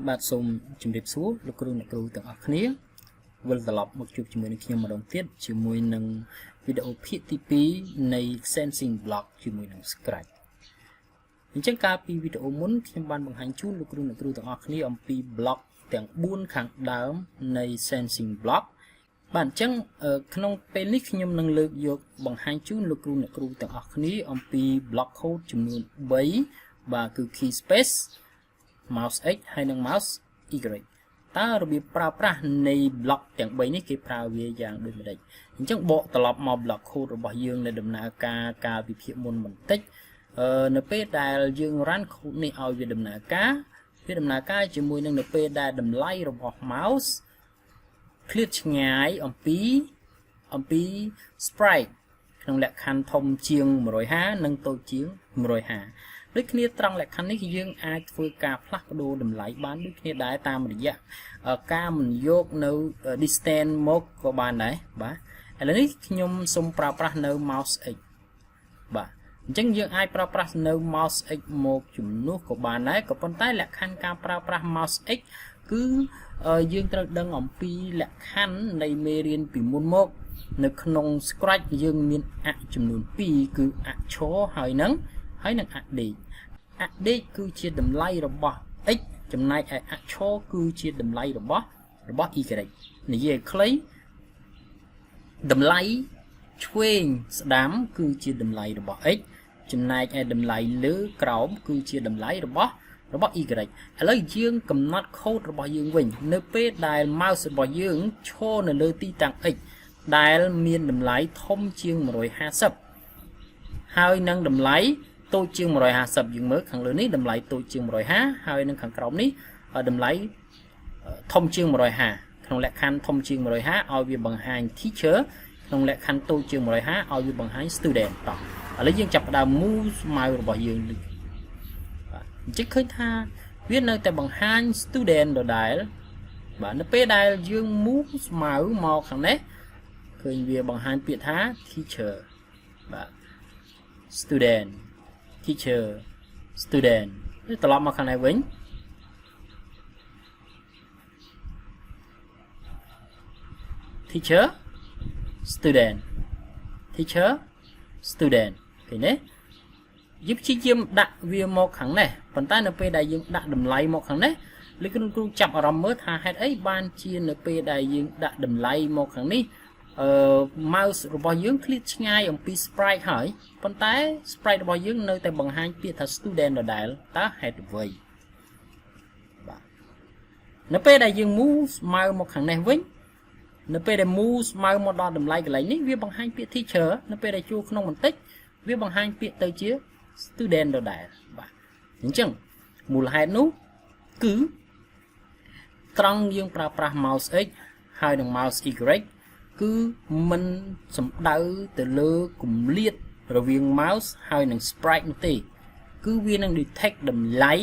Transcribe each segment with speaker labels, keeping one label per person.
Speaker 1: បាទសូមជម្រាបសួរលោកគ្រូអ្នកគ្រូទាំងអស់គ្នាវិលត្រឡប់មកជួបជាមួយនឹងខ្ញុំម្ដងទៀតជាមួយនឹងវីដេអូភាគទី2នៃ Sensing Block ជាមួយនឹង Scratch អញ្ចឹងកាលពីវីដេអូមុនខ្ញុំបានបង្ហាញជូនលោកគ្រូអ្នកគ្រូទាំងអស់គ្នាអំពី block ទាំង4ខាងដើមនៃ Sensing Block បាទអញ្ចឹងក្នុងពេលនេះខ្ញុំនឹងលើកយកបង្ហាញជូនលោកគ្រូអ្នកគ្រូទាំងអស់គ្នាអំពី block code ចំនួន3បាទគឺ key space mouse x ហើយនិង mouse y តើរបៀបប្រើប្រាស់នៃ block ទាំង3នេះគេប្រើវាយ៉ាងដូចម្តេចអញ្ចឹងបកត្រឡប់មក block code របស់យើងនៅដំណើរការកាលវិភាគមុនបន្តិចអឺនៅពេលដែលយើង run code នេះឲ្យវាដំណើរការវាដំណើរការជាមួយនឹងនៅពេលដែលតម្លៃរបស់ mouse ឃ្លាតឆ្ងាយអំពីអំពី sprite ក្នុងលក្ខខណ្ឌធំជាង150និងតូចជាង150ដូចគ្នាត្រង់លក្ខខណ្ឌនេះយើងអាចធ្វើការផ្លាស់ប្ដូរតម្លៃបានដូចគ្នាដែរតាមរយៈការមិនយកនៅ distance មកក៏បានដែរបាទឥឡូវនេះខ្ញុំសូមប្រើប្រាស់នៅ mouse x បាទអញ្ចឹងយើងអាចប្រើប្រាស់នៅ mouse x មកជំនួសក៏បានដែរក៏ប៉ុន្តែលក្ខខណ្ឌការប្រើប្រាស់ mouse x គឺយើងត្រូវដឹងអំពីលក្ខខណ្ឌនៃមេរៀនពីមុនមកនៅក្នុង Scratch យើងមានអ័ក្សចំនួន2គឺអ័ក្សឈរហើយនឹងហើយនឹងអ័ក្សដេកអ័ក្សដេកគឺជាតម្លៃរបស់ x ចំណែកឯអ័ក្សឈរគឺជាតម្លៃរបស់របស់ y និយាយឲ្យខ្លីតម្លៃឆ្វេងស្ដាំគឺជាតម្លៃរបស់ x ចំណែកឯតម្លៃលើក្រោមគឺជាតម្លៃរបស់របស់ y ឥឡូវយើងកំណត់ code របស់យើងវិញនៅពេលដែល mouse របស់យើងឈរនៅលើទីតាំង x ដែលមានតម្លៃធំជាង150ហើយនឹងតម្លៃតូចជាង150យើងមើលខាងលើនេះតម្លៃតូចជាង150ហើយនឹងខាងក្រោមនេះតម្លៃធំជាង150ក្នុងលក្ខខណ្ឌធំជាង150ឲ្យវាបង្ហាញ teacher ក្នុងលក្ខខណ្ឌតូចជាង150ឲ្យវាបង្ហាញ student តោះឥឡូវយើងចាប់ផ្ដើម move mouse របស់យើងបាទអញ្ចឹងឃើញថាវានៅតែបង្ហាញ student ដដែលបាទនៅពេលដែលយើង move mouse មកខាងនេះឃើញវាបង្ហាញពាក្យថា teacher បាទ student teacher student ត្រឡប់មកខាងនេះវិញ teacher student teacher student ឃើញទេយើងព្យាយាមដាក់វាមកខាងនេះប៉ុន្តែនៅពេលដែលយើងដាក់តម្លៃមកខាងនេះលោកគ្រូគ្រូចាប់អារម្មណ៍មើលថាហេតុអីបានជានៅពេលដែលយើងដាក់តម្លៃមកខាងនេះអឺ mouse របស់យើងឃ្លាតឆ្ងាយអំពី sprite ហើយប៉ុន្តែ sprite របស់យើងនៅតែបង្ហាញពាក្យថា student ដដែលតើហេតុអ្វីបាទនៅពេលដែលយើង move mouse មកខាងនេះវិញនៅពេលដែល move mouse មកដល់តម្លៃកន្លែងនេះវាបង្ហាញពាក្យ teacher នៅពេលដែលជួក្នុងបន្តិចវាបង្ហាញពាក្យទៅជា student ដដែលបាទអញ្ចឹងមូលហេតុនោះគឺត្រង់យើងប្រើប្រាស់ mouse x ហើយនិង mouse y គឺមិនសំដៅទៅលើគម្លាតរវាង mouse ហើយនិង sprite នោះទេគឺវានឹង detect តម្លៃ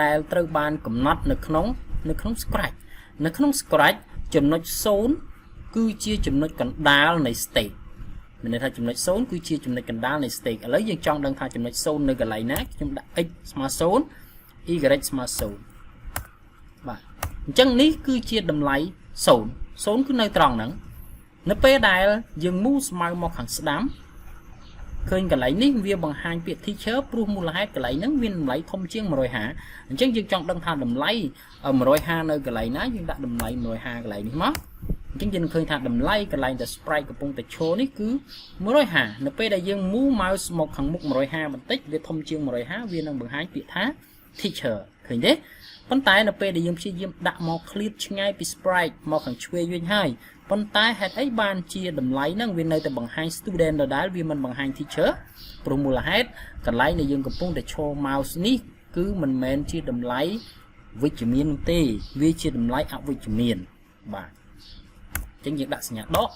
Speaker 1: ដែលត្រូវបានកំណត់នៅក្នុងនៅក្នុង Scratch នៅក្នុង Scratch ចំណុច0គឺជាចំណុចកណ្ដាលនៃ state មានន័យថាចំណុច0គឺជាចំណុចកណ្ដាលនៃ state ឥឡូវយើងចង់ដឹងថាចំណុច0នៅកន្លែងណាខ្ញុំដាក់ x ស្មើ0 y ស្មើ0បាទអញ្ចឹងនេះគឺជាតម្លៃ0 0គឺនៅត្រង់ហ្នឹងនៅពេលដែលយើង move mouse មកខាងស្ដាំឃើញកន្លែងនេះវាបង្ហាញពាក្យ teacher ព្រោះមូលហេតុកន្លែងហ្នឹងមានតម្លៃធំជាង150អញ្ចឹងយើងចង់ដឹងថាតម្លៃ150នៅកន្លែងណាយើងដាក់តម្លៃ150កន្លែងនេះមកអញ្ចឹងយើងឃើញថាតម្លៃកន្លែងដែល sprite កំពុងតែឈរនេះគឺ150នៅពេលដែលយើង move mouse មកខាងមុខ150បន្តិចវាធំជាង150វានឹងបង្ហាញពាក្យថា teacher ឃើញទេប៉ុន្តែនៅពេលដែលយើងព្យាយាមដាក់មកឃ្លាតឆ្ងាយពី sprite មកខាងឆ្វេងវិញហើយប៉ុន្តែហេតុអីបានជាតម្លៃហ្នឹងវានៅតែបង្ហាញ student ដដែលវាមិនបង្ហាញ teacher ព្រោះមូលហេតុកន្លែងដែលយើងកំពុងតែឈរ mouse នេះគឺមិនមែនជាតម្លៃវិជ្ជមាននោះទេវាជាតម្លៃអវិជ្ជមានបាទអញ្ចឹងយើងដាក់សញ្ញាដក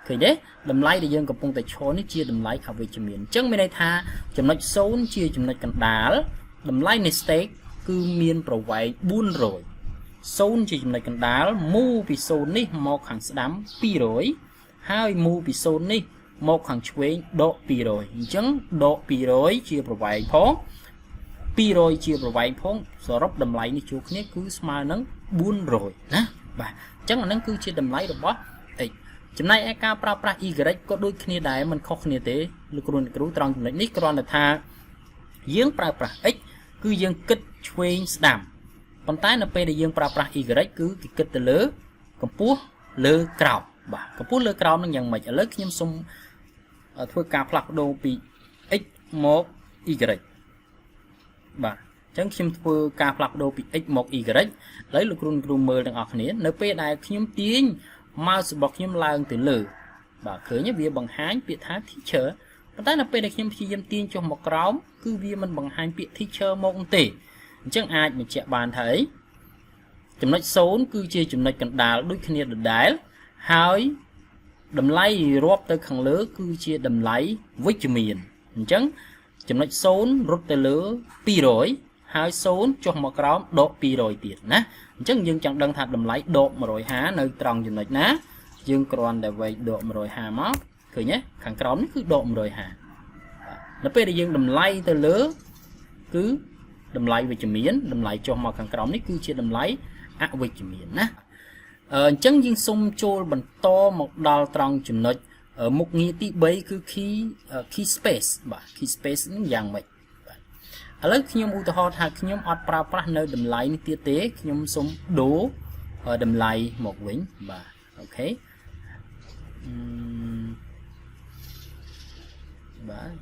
Speaker 1: ឃើញទេតម្លៃដែលយើងកំពុងតែឈរនេះជាតម្លៃអវិជ្ជមានអញ្ចឹងមានន័យថាចំណុច0ជាចំណុចកណ្ដាលតម្លៃនៃ stake គឺមានប្រវែង400 0ជាចំណុចកណ្ដាល move ពី0នេះមកខាងស្ដាំ200ហើយ move ពី0នេះមកខាងឆ្វេងដក200អញ្ចឹងដក200ជាប្រវែងផង 200ជាប្រវែងផងសរុបតម្លៃនេះជួគ្នាគឺស្មើនឹង400ណាបាទអញ្ចឹងអានឹងគឺជាតម្លៃរបស់ x ចំណែកឯការប្រើប្រាស់ y ក៏ដូចគ្នាដែរមិនខុសគ្នាទេលោកគ្រូអ្នកគ្រូត្រង់ចំណុចនេះគ្រាន់តែថាយើងប្រើប្រាស់ x គឺយើងគិតឆ្វេងស្ដាំប៉ុន្តែនៅពេលដែលយើងប្រើប្រាស់ y គឺគេគិតទៅលើកម្ពស់លើក្រោមបាទកម្ពស់លើក្រោមនឹងយ៉ាងម៉េចឥឡូវខ្ញុំសូមធ្វើការផ្លាស់ប្ដូរពី x មក y បាទអញ្ចឹងខ្ញុំធ្វើការផ្លាស់ប្ដូរពី x មក y ឥឡូវលោកគ្រូគ្រូមើលទាំងអស់គ្នានៅពេលដែលខ្ញុំទាញ mouse របស់ខ្ញុំឡើងទៅលើបាទឃើញវាបង្ហាញពាក្យថា teacher ប៉ុន្តែនៅពេលដែលខ្ញុំព្យាយាមទាញចុះមកក្រោមគឺវាមិនបង្ហាញពាក្យ teacher មកទេអញ្ចឹងអាចបញ្ជាក់បានថាអីចំណុច0គឺជាចំណុចកណ្ដាលដូចគ្នាដដែលហើយតម្លៃរាប់ទៅខាងលើគឺជាតម្លៃវិជ្ជមានអញ្ចឹងចំណុច0រត់ទៅលើ200ហើយ0ចុះមកក្រោមដក200ទៀតណាអញ្ចឹងយើងចង់ដឹងថាតម្លៃដក150នៅត្រង់ចំណុចណាយើងគ្រាន់តែវែកដក150មកឃើញទេខាងក្រោមនេះគឺដក150នៅពេលដែលយើងតម្លៃទៅលើគឺតម្លៃវិជ្ជមានតម្លៃចុះមកខាងក្រោមនេះគឺជាតម្លៃអវិជ្ជមានណាអញ្ចឹងយើងសូមចូលបន្តមកដល់ត្រង់ចំណុចមុខងារទី3គឺ key space បាទ key space នេះយ៉ាងម៉េចបាទឥឡូវខ្ញុំឧទាហរណ៍ថាខ្ញុំអត់ប្រើប្រាស់នៅតម្លៃនេះទៀតទេខ្ញុំសូមដូរតម្លៃមកវិញបាទ OK បាទ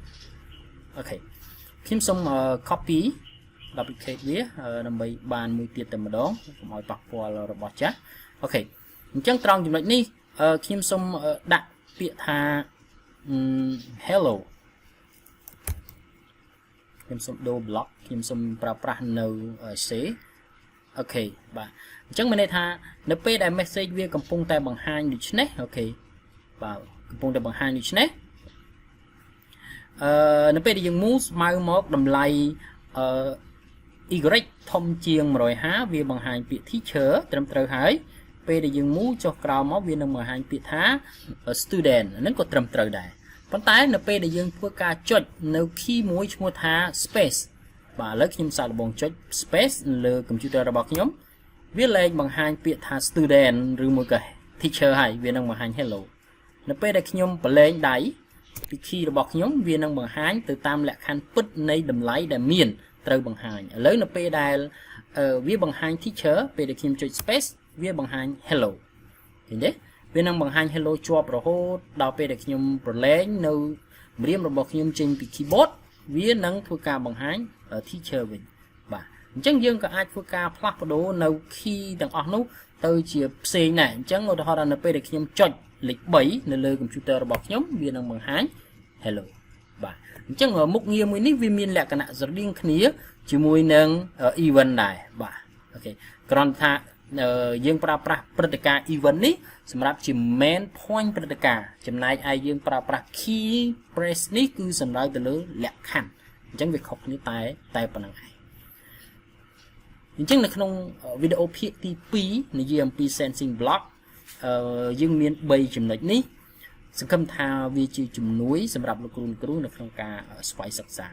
Speaker 1: OK ខ្ញុំសូម copy duplicate វាដើម្បីបានមួយទៀតតែម្ដងកុំឲ្យប៉ះពាល់របស់ចាស់ OK អញ្ចឹងត្រង់ចំណុចនេះខ្ញុំសូមដាក់ពាក្យថា hello ខ្ញុំសូមដូរ block ខ្ញុំសូមប្រើប្រាស់នៅ C OK បាទអញ្ចឹងមានន័យថានៅពេលដែល message វាកំពុងតែបង្ហាញដូចនេះ OK បាទកំពុងតែបង្ហាញដូចនេះអឺនៅពេលដែលយើង move mouse មកតម្លៃអឺ y ធំជាង150វាបង្ហាញពាក្យ teacher ត្រឹមត្រូវហើយពេលដែលយើង move ចុះក្រោមមកវានឹងបង្ហាញពាក្យថា student ហ្នឹងក៏ត្រឹមត្រូវដែរប៉ុន្តែនៅពេលដែលយើងធ្វើការចុចនៅ key មួយឈ្មោះថា space បាទឥឡូវខ្ញុំសាកល្បងចុច space លើ computer របស់ខ្ញុំវាលែងបង្ហាញពាក្យថា student ឬមួយក៏ teacher ហើយវានឹងបង្ហាញ hello នៅពេលដែលខ្ញុំប្រលែងដៃពី key របស់ខ្ញុំវានឹងបង្ហាញទៅតាមលក្ខខណ្ឌពិតនៃតម្លៃដែលមានត្រូវបង្ហាញឥឡូវនៅពេលដែលវាបង្ហាញ teacher ពេលដែលខ្ញុំចុច space វាបង្ហាញ hello ឃើញទេវានឹងបង្ហាញ hello ជាប់រហូតដល់ពេលដែលខ្ញុំប្រលែងនៅម្រាមរបស់ខ្ញុំចេញពី keyboard វានឹងធ្វើការបង្ហាញ teacher វិញបាទអញ្ចឹងយើងក៏អាចធ្វើការផ្លាស់ប្ដូរនៅ key ទាំងអស់នោះទៅជាផ្សេងដែរអញ្ចឹងឧទាហរណ៍ថានៅពេលដែលខ្ញុំចុចលេខ3នៅលើ computer របស់ខ្ញុំវានឹងបង្ហាញ hello បាទអញ្ចឹងមុខងារមួយនេះវាមានលក្ខណៈស្រដៀងគ្នាជាមួយនឹង event ដែរបាទ OK គ្រាន់ថាយើងប្រើប្រាស់ព្រឹត្តិការណ៍ event នេះសម្រាប់ជា main point ព្រឹត្តិការណ៍ចំណែកឯយើងប្រើប្រាស់ key press នេះគឺសំដៅទៅលើលក្ខខណ្ឌអញ្ចឹងវាខុសគ្នាតែតែប៉ុណ្្នឹងឯងអញ្ចឹងនៅក្នុងវីដេអូភាគទី2និយាយអំពី sensing block អឺយើងមាន3ចំណុចនេះសង្ឃឹមថាវាជាជំនួយសម្រាប់លោកគ្រូអ្នកគ្រូនៅក្នុងការស្វ័យសិក្សា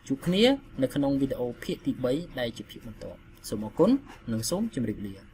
Speaker 1: ជួបគ្នានៅក្នុងវីដេអូភាគទី3ដែលជាភាគបន្តសូមអរគុណនិងសូមជម្រាបលា។